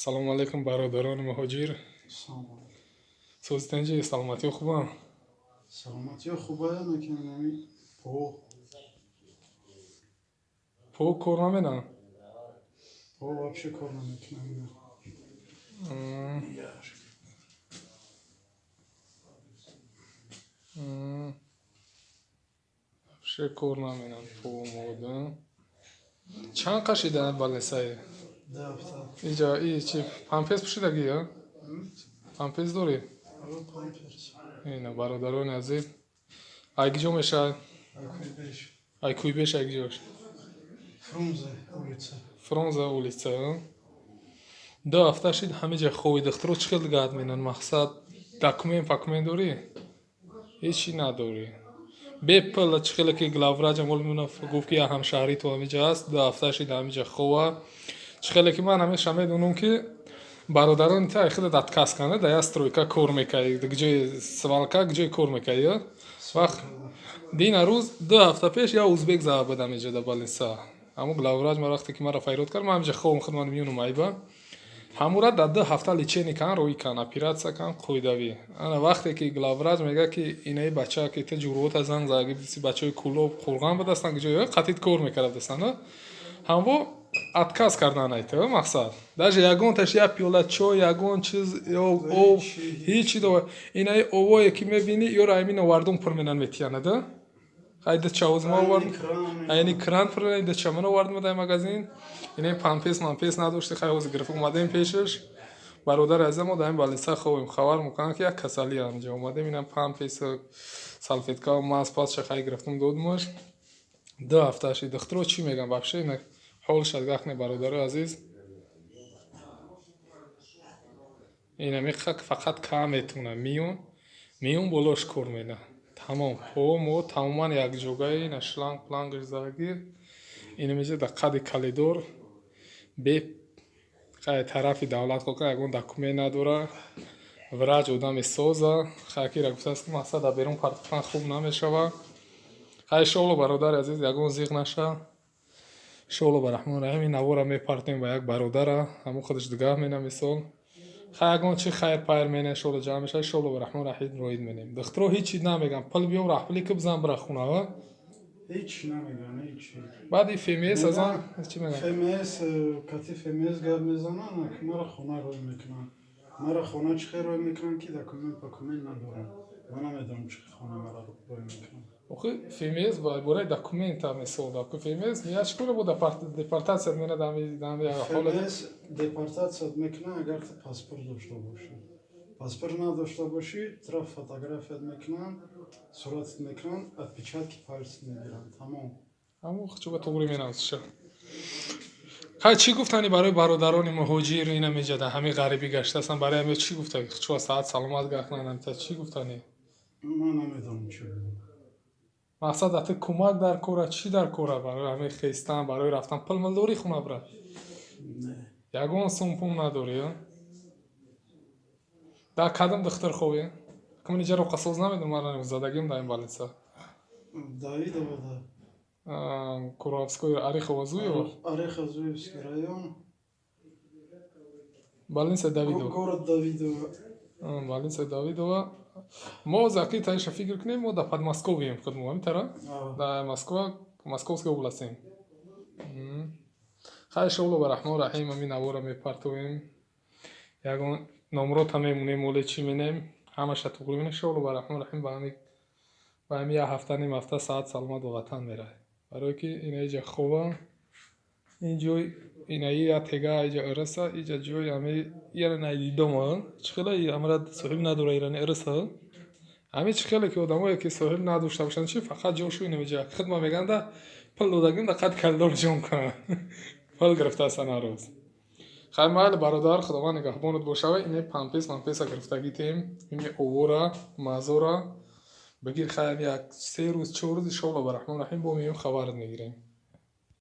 Ассалому алайкум, бародарони муҳоҷир. Созитанҷи, саломатиё хубам? Саломатиё хубая, накунами по. По кор наменам? По вообще кор намекунам. Вообще кор наменам по мода. Чанд қашида больницае? 2 ҳафта. Иҷа и чи, пампес пӯшидагӣ, я? Пампес дорӣ? Ина, бародарони азиз, ай киҷо мешавад? Ай Куйбеш, ай киҷош? Фрунзе улица. Фрунзе улица. 2 ҳафта шид ҳамиҷа хови. Духтуро чӣ хел гап менан? Мақсад, документ пакумент дорӣ? Ҳечи надорӣ. Бепул чӣ хеле ки главврачам ҳол гуфт, ки як ҳамшаҳрӣ ту ҳамиҷа ҳаст, 2 ҳафта шид ҳамиҷа хова. Чӣ хеле ки ман ҳамеша медонам, ки бародарони та хеле отказ канда, дар як стройка кор мекард, ҷои свалка, ҷои кор мекард. Вақт дина рӯз, 2 ҳафта пеш, як узбек зада буд ҳамиҷа дар больница. Ҳамун главврач ма вақте ки маро файрод кард, ман ҳамиҷа ховам, худ ман миёнум айба. Ҳамура дар 2 ҳафта лечение кан, рӯй кан, оператсия кан, қоидавӣ. Ана вақте ки главврач мегӯяд, ки инаи бача, ки ту ҷуръота занг зада, бачаҳои Кӯлоб, Қурған будастанд, ҷои қатит кор мекарда будастанд, ҳамво отказ кардан айта. Мақсад, даже ягонташ як пиёла чой, ягон чиз ё об, ҳечи. Инаи овое ки мебинӣ, ёро аймин овардум, пур менан метиянада. Хайда чавоз ма овард, айни кран пур, ида чаман овардум дар магазин. Инаи пампес мампес надошти. Хай, ҳозир гирифт, омадем пешаш. Бародари азизам, мо дар ин больница ховем. Хабар мекунам, ки як касалӣ ҳамҷа омадем. Инам пампес, салфетка, маз пасша хай гирифтум, додумаш. 2 ҳафта шид. Духтуро чӣ мегӯям вообще? Ина ҳолшад гахне, бародари азиз. Инами фақат кам метуна, миён миён болош кор мена, тамом. Ҳо, мо тамоман якҷогаи. Ина шланг плангаш задагӣ. Инамиҷа дар қади калидор бе тарафи давлат хока ягон документ надора. Врач одами соза, хайкира гуфтааст, ки мақсад, дар берун партофтан хуб намешава. Хай, иншоалло, бародари азиз, ягон зиқ наша. Иншоалло, ба Раҳмони Раҳим, ин навора мепартем ба як бародара, ҳамун худаш дигаҳ мена. Мисол, хай, ягон чи хайр пайр мена, иншоалло, ҷамъ мешава. Иншоалло, ба Раҳмони Раҳим, роид менем. Духтуро ҳеҷ чи намегам? Пул биём, раҳпулӣ ки бизан, бира хунава. Ҳеҷ намеган, ҳеҷ. Баъди ФМС аз он чӣ меган? ФМС кати ФМС гап мезананд, ки мара хона рой мекунанд. Мара хона чӣ хел рой мекунанд, ки документ пакумент надорам? Ман намедонам, чӣ хона мара рой мекунанд. Охи, ФМС бораи документа, мисол, ФМС меяд, чӣ кора бо депортатсия мена дами ҳолат? ФМС депортатсият мекунад, агар ту паспорт дошта бошӣ. Паспорт надошта бошӣ, тура фотографият мекунанд, суратат мекунанд, отпечатки пальцат мегиранд, тамом. Ҳамун чуба туғри менависиша. Хай, чӣ гуфтани барои бародарони муҳоҷир, ина меҷада ҳамин ғарибӣ гаштаастанд, барои ҳамин чӣ гуфта? Чуа саат саломат гахнанд, чӣ гуфтани? Ман намедонам, чӣ бигӯям. Мақсад, ати кӯмак дар кора, чӣ дар кора барои ҳамин хестан, барои рафтан? Пул мол дорӣ хона бира? Не. Ягон сум пул надорӣ? Дар кадом духтур ховӣ? Кумин иҷа роқасоз намедонам, ман задагим дар ин больница. Давидово да. Куровской, Орехово Зуево. Орехово-Зуевский район. Больница Давидово. Город Давидово. Больница Давидово. Мо заки таиша фикр кунем, мо дар Подмосковьем худ, мо ҳамин дар Москва, Московской областем. Хай, иншоалло, ба Раҳмон Раҳим, ҳамин навора мепартовем, ягон номрота мемонем, оле чӣ менем, ҳамаша туғри менем. Иншоалло, ба Раҳмон Раҳим, ба ҳами як ҳафта, ним ҳафта саат саломат ба ватан меравад, барое ки ина иҷа хова, ин ҷой инаи я тега иҷа ыраса, иҷа ҷои ҳами яра найдидома. Чӣ хела амра соҳиб надора, ирани ыраса. Ҳамин чӣ хеле ки одамое ки соҳиб надошта бошанд, чи фақат ҷошу инамиҷа хидма меганда, пул додагим, да қад калидор ҷон кунанд, пул гирифтаастан ҳар рӯз. Хай, майли, бародар, Худованд нигаҳбонат бошава. Ине пампес мампеса гирифтагитем, ини овора мазора бигир. Хай, як 3 рӯз, 4 рӯз, иншоалло, ба Раҳмон Раҳим, бо меоем, хабарат мегирем.